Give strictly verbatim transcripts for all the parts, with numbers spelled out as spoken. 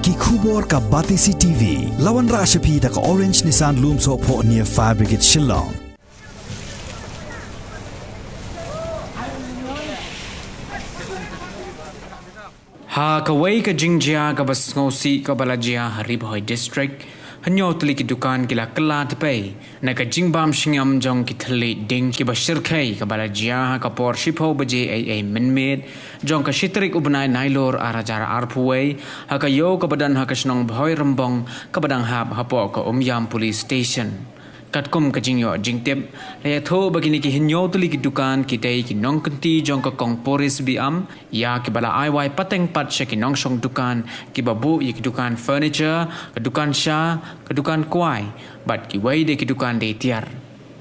Ki khubor ka Batesi T V. La wanrah sha phi da ka Orange Nissan Lumsohphoh near Fire Brigade Shillong. Ha kawei ka jingjia kaba sngewsih kaba la jia ha Ri Bhoi District, hynñiew tylli ki dukan ki la kylla tpei na ka jingbam shngiam jong ki thylliej ding kiba shyrkhei kaba la jia ha ka por shiphew baje eiei mynmiet jong ka shi tarik u bnai Nailur ar hajar arphew wei, ha ka ïew kaba don ha ka shnong Bhoi Rymbong kaba dang hap hapoh ka Umiam Police Station. Katkum ka jingïoh jingtip, la ïathuh ba kine ki hynñiew tylli ki dukan ki dei ki nongkynti jong ka kong Poris Biam, ïa kiba la ai wai pateng pat sha ki nongshong dukan kiba buh ïa ki dukan furniture, ka dukan sha, ka dukan kwai, bad kiwei de ki dukan dei tiar.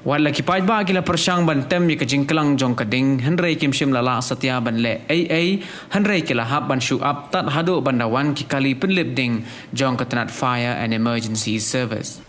Wat la ki paidbah ki la pyrshang ban tem ïa ka jingkyllang jong ka ding, hynrei kim shym la lah satia ban leh ei ei, hynrei ki la hap ban shu ap tad haduh ban da wan ki kali pynlip ding jong ka tnat Fire and Emergency Service.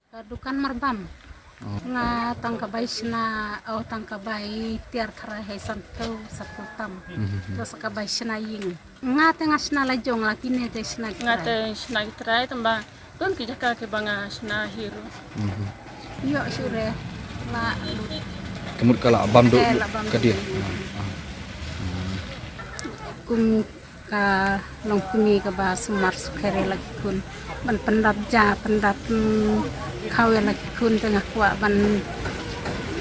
Ka dukan marbam. Oh. Nga tang ka bai shna, oh, tang ka bai tiar tharai hei sanphew, sanphew tam. Mhm. To sa ka bai shna ïing. Nga te nga shna la jong, la kine te shna ki trai. Nga te shna ki trai tang ba don ki jaka kiba nga shna hi ruh. Mhm. Ïoh shuh re. La. Ka mut ka la bam duh. Eh, la bam duh. Ka dier. Ah, ah. Hmm. Kum ka longkmie kaba sumar sukher ïa la ki khun. Ban pyndap ja, pyndap, mm, khaw ïa la ki khun te nga kwah ban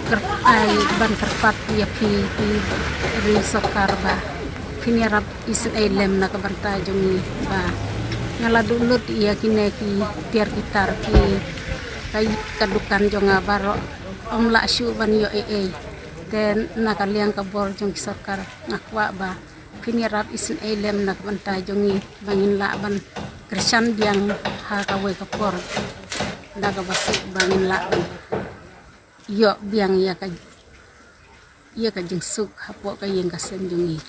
kyr-, ai, ban kyrpad ïa phi, phi ri sorkar ba phin ïarap isynei lem na ka bynta jong ngi ba nga la duh lut ïa kine ki tiar ki tar ki ka, ka dukan jong nga baroh ym lah shuh ban ïoh ei ei. Te na ka liang ka bor jong ki sorkar nga kwah ba phin ïarap isynei lem na ka bynta jong ngi ba ngin lah ban kyrshan biang ha kawei ka por da kaba suk ba ngin lah ban ïoh biang ïa ka, ïa ka jingsuk hapoh ka ïing ka sem jong ngi.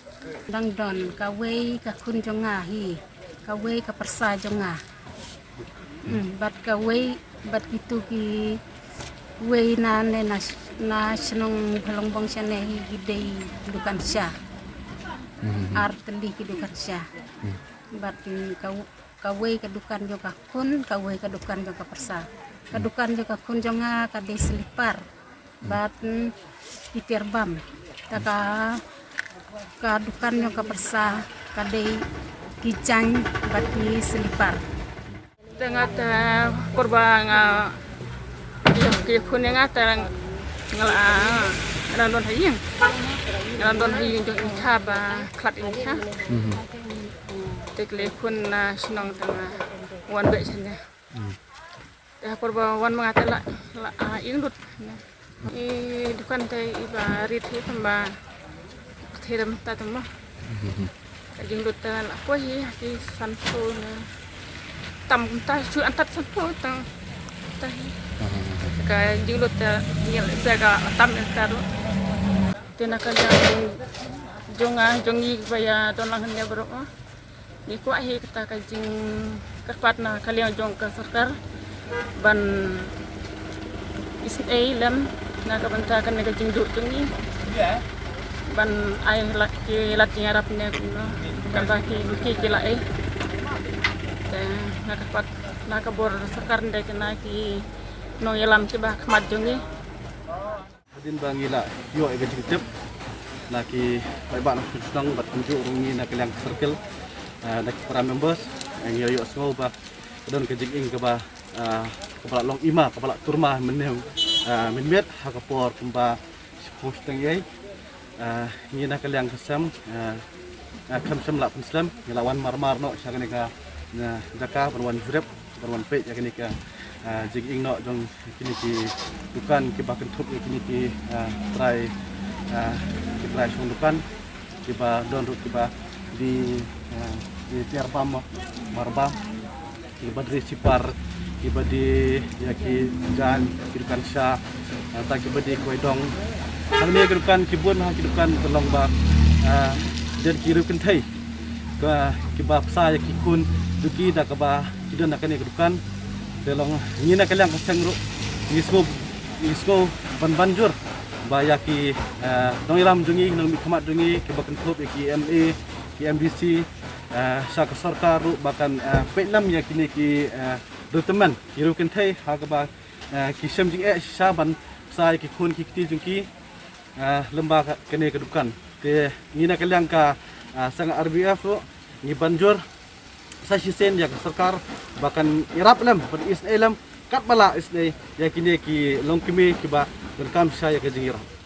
Dang don kawei ka khun jong nga hi, kawei ka pyrsa jong nga. Hmm, bad kawei, bad kitu kiwei na ne na, na shnong Bhalongbong shane hi ki dei dukan sha. Hmm. Ar tylli ki dukan sha. Hmm. Bad, mm, ka, kawei ka dukan jong ka khun, kawei ka dukan jong ka pyrsa. Ka, hmm, dukan jong ka khun jong nga ka dei slipar. Bad, mm, ki tiar bam. Te ka, ka dukan jong ka pyrsa ka dei ki jaiñ bad ki slipar. Te nga te por ba nga ïa ki khun ïa nga te nga la, nga la don ha ïing. Nga la don ha ïing jong i kha ba khlad i kha. Mhm. Te ki la khun na shnong te nga wan beh shane. Mhm. Te ha por ba wan ma nga te la, la, ah, ïeng lut. I dukan te iba rit hi tang ba pyrthei da mynta tang mo. Ka jinglut te la poi hi ha ki sanphew ne tam kumta, shu antat sanphew tang ta hi. Ka jinglut te ngi la sa ka tam ïa ka ruh. Te na ka liang jong nga jong ngi ba ïa don lang hangne baroh mo. Ngi kwah hi kata ka jingkyrpad na ka liang jong ka sorkar ban isynei lem na ka bynta kane ka jingduh jong ngi, ban ai lad ki lad jingïarap ne kumno kaba ki ki ki la ai. Te nga kyrpad na ka bor sorkar, nda kane ki nongïalam kiba khmat jong ngi. Hadien ba ngi la ïoh ïa ka jingtip na ki paidbah nongshong shnong bad kumjuh ruh ngi na ka liang ka circle, eh, na ki para members, eh, ngi ïoh sngew ba ka don ka jingïing kaba, eh, kaba la long ima, kaba la turma mynne, eh, mynmiet ha ka por kumba shiphew shiteng ei. Eh, ngi na ka liang ka sem, eh, eh, khlem sem la pynslem, ngi la wan marmar noh sha kane ka, eh, jaka ban wan jurip, ban wan peit ïa kane ka, eh, jingïing noh jong kine ki dukan kiba kynthup ïa kine ki, eh, trai, eh, ki trai shong dukan kiba don ruh kiba die, eh, die tiar bam, mar bam, kiba die sipar, kiba die ïa ki jan, ki dukan sha, eh, ta kiba die kwai dong. Hangne ki dukan ki bun ha ki dukan ka long ba, eh, don ki riew kynthei ka kiba bsa ïa ki khun jong ki da kaba ki don ha kane ka dukan. Te long ngi na ka liang ka seng ruh ngi sngew, ngi sngew ban ban jur ba ïa ki, eh, nongïalam jong ngi, nongmihkhmat jong ngi kiba kynthup ïa ki M A, ki M D C, eh, sha ka sorkar ruh ba kan, eh, peit lem ïa kine ki, eh, riew tymmen, ki riew kynthei ha kaba, eh, ki shem jingeh shisha ban bsa ïa ki khun ki kti jong ki, eh, lem bad ka, kane ka dukan. Te ngi na ka liang ka, eh, seng R B F ruh ngi ban jur sa shisien ïa ka sorkar ba kan ïarap lem, ban isynei lem katba lah isynei ïa kine ki longkmie kiba donkam shisha ïa ka jingïarap.